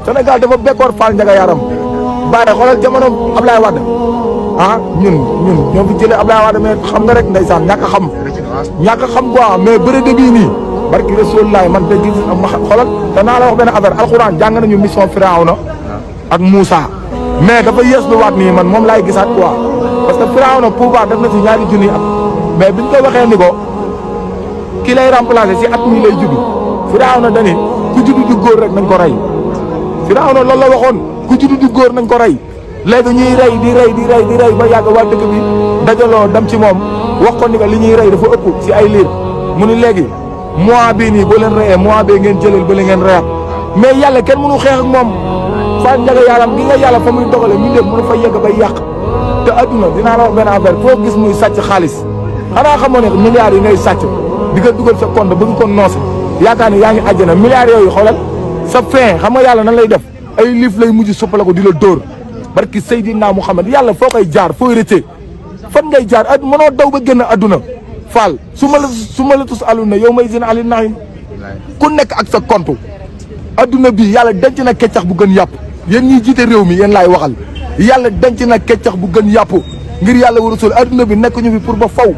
Sénégal dafa bekkoor Fall Ndiaga Yaram bàyyi xoolal jamono Ablaye Wade ñun ñoo fi jëlee Ablaye Wade mais xam nga rek ndeysaan ñàkk a xam quoi mais bëre de bii nii barki Rasulullah man de gis ma xoolal te naa la wax benn affaire alxuraan jàng nañu mission Firawna ak Moussa mais dafa yées lu waat nii man moom laay gisaat quoi parce que Firawna pouvoir def na si ñaari junni at mais biñ ko waxee ni ko ki lay remplacer si at mi lay judd Firawna dani ku judd du góor rek nañ ko rey Firawna loolu la waxoon ku judd du góor nañ ko rey léegi ñuy rey di rey ba yàgg waa dëkk bi dajaloo dem ci moom wax ko ni que li ñuy rey dafa ëpp si ay liir mu ni léegi mois bii nii boo leen reyee mois bee ngeen jëlal ba ngeen reyaat mais yàlla kenn mënu xeex ak moom Fall Ndiaga Yaram gi nga yàlla fa muy dogale ñu def mënu fa yegg bay yàq te adduna dinaa la wax benn affaire foo gis muy sàcc xaalis xanaa xamoo ne milliards yi ngay sàcc di nga dugal sa compte bëgg ko noose yaakaar ne yaa ngi àjjana milliards yooyu xoolal sa fin xam nga yàlla nan lay def ay liif lay mujj suppala ko di la dóor barki Seydina Muhammad yàlla foo koy jaar fooy rëccee fan ngay jaar at mënoo daw ba génn adduna Fall su ma la tus aluna yow may seen ali naxim ku nekk ak sa compte adduna bi yàlla denc na keccax bu gën yàpp yéen ñiy jiite réew mi yéen laay waxal yàlla denc na keccax bu gën yàpp ngir yàlla war a sol adduna bi nekk ñu fi pour ba faw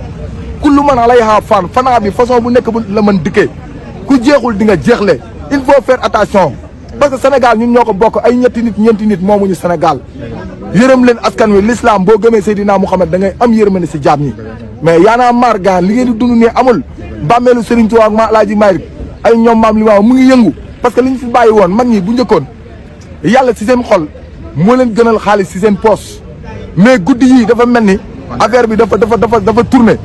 kullu man alayha fan fanaa bi façon bu nekk bu la mën dikkee ku jeexul di nga jeexle il faut faire attention parce que Sénégal ñun ñoo ko bokk ay ñeenti nit moomuñu Sénégal yërëm leen askan wi l'islam boo gëmee Seydina Mouhamed da ngay am yërmande si jaam ñi mais yaanaa maar gaan li ngeen di dund ne amul bàmmeelu Serigne Touba ak ma Alaaji Maalik ay ñoom maam li waaw mu ngi yëngu parce que li ñu fi bàyyi woon mag ñi bu njëkkoon yàlla si seen xol moo leen gënal xaalis si seen poche mais guddi yii dafa mel ni affaire bi dafa tourné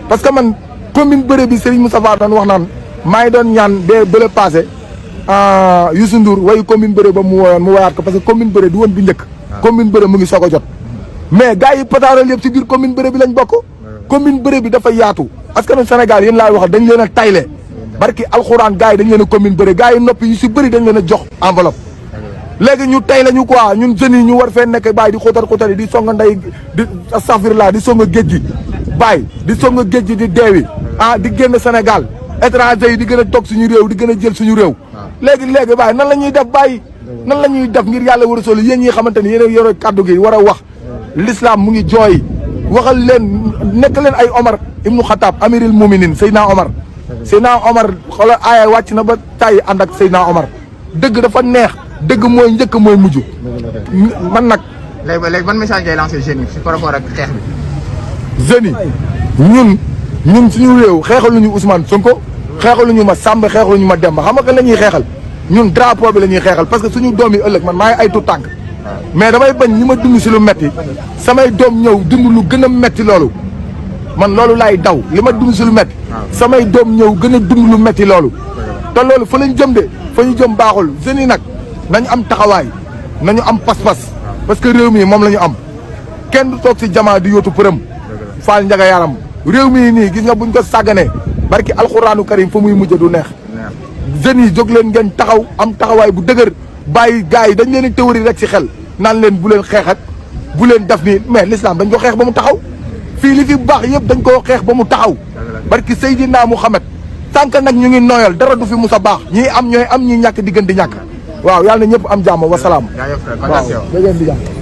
parce que man commune bëre bi Serigne Moustapha doon wax naan maa ngi doon ñaan bee bële passé Youssou Ndour wayu commune bëre ba mu woyaat ko parce que commune bëre du woon bu njëkk commune bëre mu ngi soog a jot mais gars yi pataaral yëpp ci biir commune bëre bi lañ bokk commune bëre bi dafa yaatu askanu Sénégal yéen laay wax dañ leen a tayle barki alxuraan gars yi dañ leen a commune bëre gars yi noppi yu si bëri dañ leen a jox enveloppe léegi ñu tay lañu quoi ñun jeunes yi ñu war fee nekk bàyyi di xóotar yi di songa nday di astafirlaa di songa géej gi bàyyi di songa géej gi di deewi di génn Sénégal étranger yi di gën a toog suñu réew di gën a jël suñu réew léegi bàyyi nan la ñuy def bàyyi nan la ñuy def ngir yàlla war a soli yéen ñi xamante ni yéen a yore kàddu gi war a wax l'islam mu ngi jooy waxal leen nekk leen ay Omar ibnu Xataab amiril muminin Seydina Omar xoolal aaya wàcc na ba tàyyi ànd ak Seydina Omar dëgg dafa neex dëgg mooy njëkk mooy mujj man nag léegi ban message ngay lancé jeunes yi par rapport ak xeex bi jeunes yi ñun suñu réew xeexaluñu Ousmane Sonko xeexaluñu ma Samba xeexaluñu ma Demba xam nga kan la ñuy xeexal ñun drapeau bi la ñuy xeexal parce que suñu doom yi ëllëg man maa ngi ay tout tànk mais damay bañ ñi ma dund si lu metti samay doom ñëw dund lu gën a metti loolu man loolu laay daw li ma dund si lu metti samay doom ñëw gën a dund lu metti loolu te loolu fa lañ jëm de fa ñu jëm baaxul jeunes yi nag nañu am taxawaay nañu am pas-pas parce que réew mi moom la ñu am kenn du toog si jamaa di yóotu përëm Fall Ndiaga Yaram réew mi nii gis nga buñ ko sàgganee barki alxuraanu karim fa muy mujj du neex jeunes yi jóg leen ngeen taxaw am taxawaay bu dëgër bàyyi gars yi dañ leen di théorie rek ci xel naan leen bu leen xeex ak bu leen def nii mais l'islam dañ ko xeex ba mu taxaw fii li fi baax yëpp dañ koo xeex ba mu taxaw barki Seydina Mouhamed tant que nag ñu ngi nooyal dara du fi mus a baax ñii am ñooy am ñi ñàkk di gën di ñàkk waaw yàlla na ñëpp am jàmm wasalaam waaw da ngeen di jàmm